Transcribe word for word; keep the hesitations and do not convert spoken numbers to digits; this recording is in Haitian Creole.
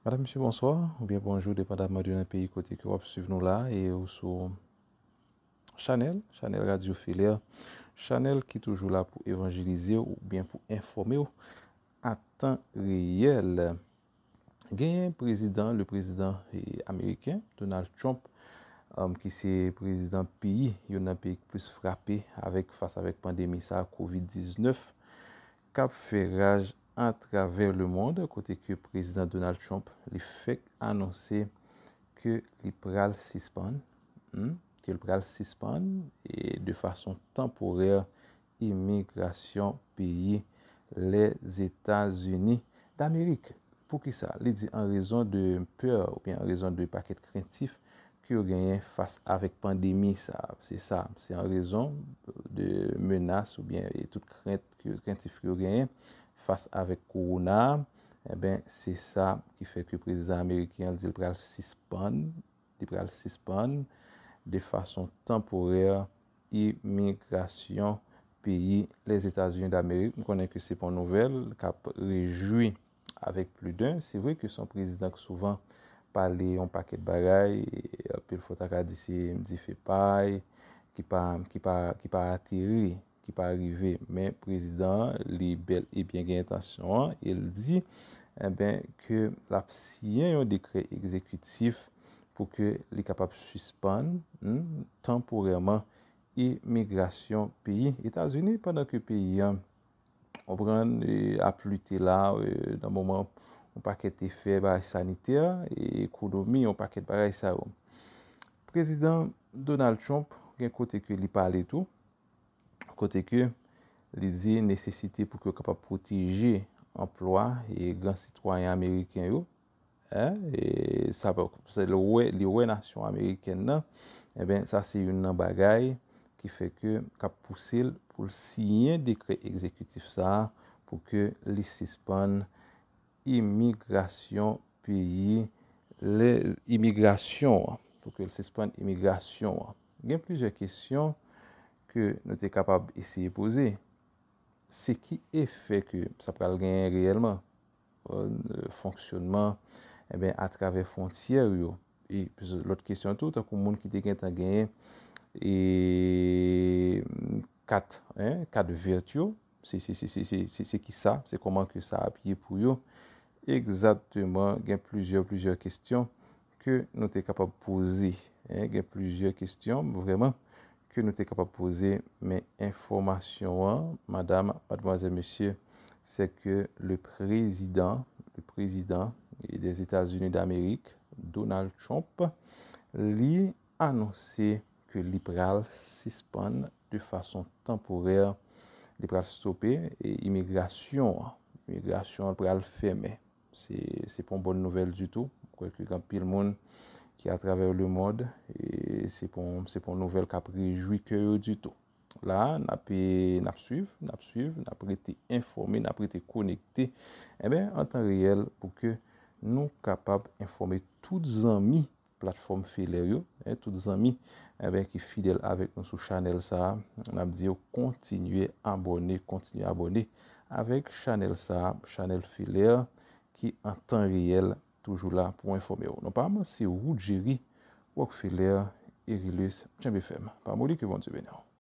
Madam, mesye, bonswa, oubyen bonjou, depandaman de nan peyi kote ke w ap swiv nou la, e ou sou chanèl, chanèl Radyo Felè, chanèl ki toujou la pou evanjelize w oubyen pou enfòme w a tan reyèl. Genyen prezidan, le prezidan, e, ameriken, Donald Trump, um, ki se prezidan peyi, youn nan peyi ki plis frape avèk, fas avèk pandemi sa a, kovid diznèf, k ap fè raj atravè lemond, kote ke prezidan Donald Trump, li fèk anonse ke li pral sispann, hmm, ke li pral sispann, e de fason tanporè, imigrasyon peyi Lèzetazini Damerik. Poukisa? Li di an rezon de pè oubyen an rezon de pakèt krentif ke yo genyen fas avèk pandemi sa a. Se sa, se an rezon de menas oubyen e tout krent ke, krentif ke yo genyen fas avèk kowona a. Enben, se sa ki fè ke prezidan ameriken an di l pral sispann, li pral sispann de fason tanporè imigrasyon peyi Lèzetazini Damerik. M konnen ke se pa yon nouvèl k ap rejwi avèk pli den. Se vre ke se yon prezidan ki souvan pale yon pakèt bagay, e anpil fwa w ta ka di se dife pay ki pa, ki pa, ki pa ateri, ki pa rive. Men prezidan an, li bèl e byen gen entansyon an, e l di, enben, ke l ap siyen yon dekrè egzekitif pou ke li kapab sispann, hmm, tanporèman imigrasyon peyi Etazini, pandan ke peyi an, konprann, e, ap lite la, e, nan moman yon pakèt efè bagay sanitè, e ekonomi, yon pakèt bagay sa yo. Prezidan Donald Trump gen kote ke li pale tou, kote ke li di nesesite pou ke yo kapab pwoteje anplwa e gran sitwayen ameriken yo, en, e sa, se li wè, li wè nasyon amerikèn nan, enben, sa se youn nan bagay ki fè ke k ap pouse l pou l siyen dekrè egzekitif sa a pou ke li sispann imigrasyon peyi, le, imigrasyon an, pou ke l sispann imigrasyon an. Gen plizyè kesyon ke nou te kapab eseye poze. Se ki efè ke sa pral genyen reyèlman? Euh, fonksyònman, enben, atravè fwontyè yo. E lòt kesyon tou, tankou moun ki te gentan genyen, e, kat, en, kat vèt yo, se, se, se ki sa, se kòman ke sa ap ye pou yo. Egzakteman, gen plizyè, plizyè kesyon ke nou te kapab poze, en, gen plizyè kesyon, vrèman, ke nou te kapab poze, men enfòmasyon an, madam, madmwazèl, mesye, se ke le prezidan, le prezidan des États-Unis d'Amérique, Donald Trump, li anonse ke li pral sispann de fason tanporè, li pral stope, e, imigrasyon an. Imigrasyon an pral fèmen. Se, se pa yon bòn nouvèl ditou. M kwè ke gen anpil moun ki atravè lemond, e se pa yon, se pa yon nouvèl k ap rejwi kè yo ditou. La, n ap, n ap swiv, n ap swiv, n ap rete enfòme, n ap rete konekte, enben, an tan reyèl, pou ke nou kapab enfòme tout zanmi platfòm Felè yo, en, tout zanmi, enben, ki fidèl avèk nou sou chanèl sa a. N ap di yo kontinye abòne, kontinye abòne avèk chanèl sa a, chanèl Felè ki an tan reyèl toujou la pou enfòme w. Non pa m, se Woodjery Rockefeller Erilus. Tchenbe fèm. Pa moli, ke Bondye beni w.